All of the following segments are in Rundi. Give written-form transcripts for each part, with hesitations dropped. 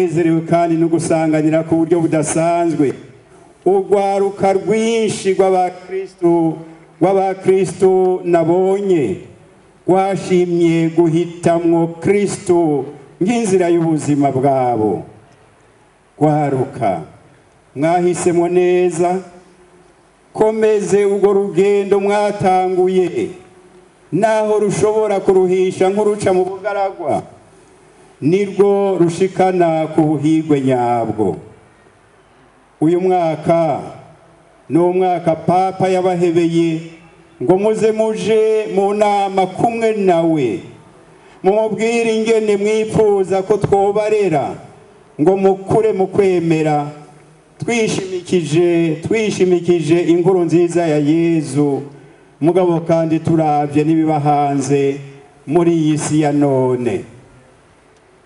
Nezerewe kandi no gusanganira ku buryo budasanzwe urwaruka rwinshi rw'abakristu nabonye rwashimye guhitamwo Kristu nk'inzira y'ubuzima bwabo. Rwaruka, mwahisemo neza, komeze urwo rugendo mwatanguye, naho rushobora kuruhisha nk'uruca mu bugaragwa, nirwo rushikana ku buhigwe nyabwo. Uyu mwaka ni umwaka Papa yabahebeye ngo muze muje mu nama kumwe nawe, mumubwire ingene mwipfuza ko twobarera ngo mukure mu kwemera, twishimikije inkuru nziza ya Yezu, mugabo kandi turavye n'ibiba hanze muri iyi si ya none.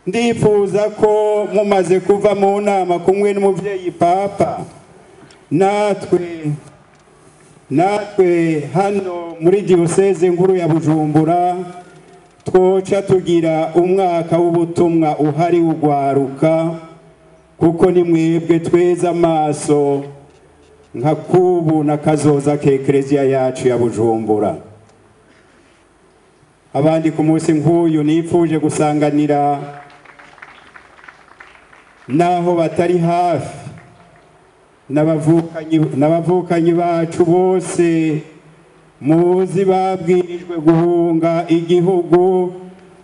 Ndifuza ko mumaze kuva mu nama kumwe n'umuvyeyi Papa, natwe hano muri diyoseze nkuru ya Bujumbura twoca tugira umwaka w'ubutumwa uhari ugwaruka, kuko ni mwebwe tweza amaso nka kubu na kazoza k'Eklezia yacu ya Bujumbura. Abandi ku munsi nk'uyu nifuje gusanganira naho batari hafi n'abavukanyi bacu bose muzi babwirijwe guhunga igihugu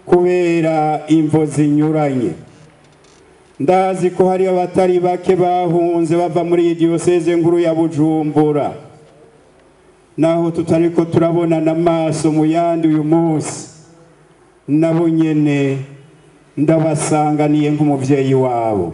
kubera imvo zinyuranye. Ndazi ko hari abatari bake bahunze bava muri diyoseze nkuru ya Bujumbura, naho tutariko turabonana amaso mu yandi uyu munsi, nabo nyene ndabasanganiye nk'umuvyeyi wabo.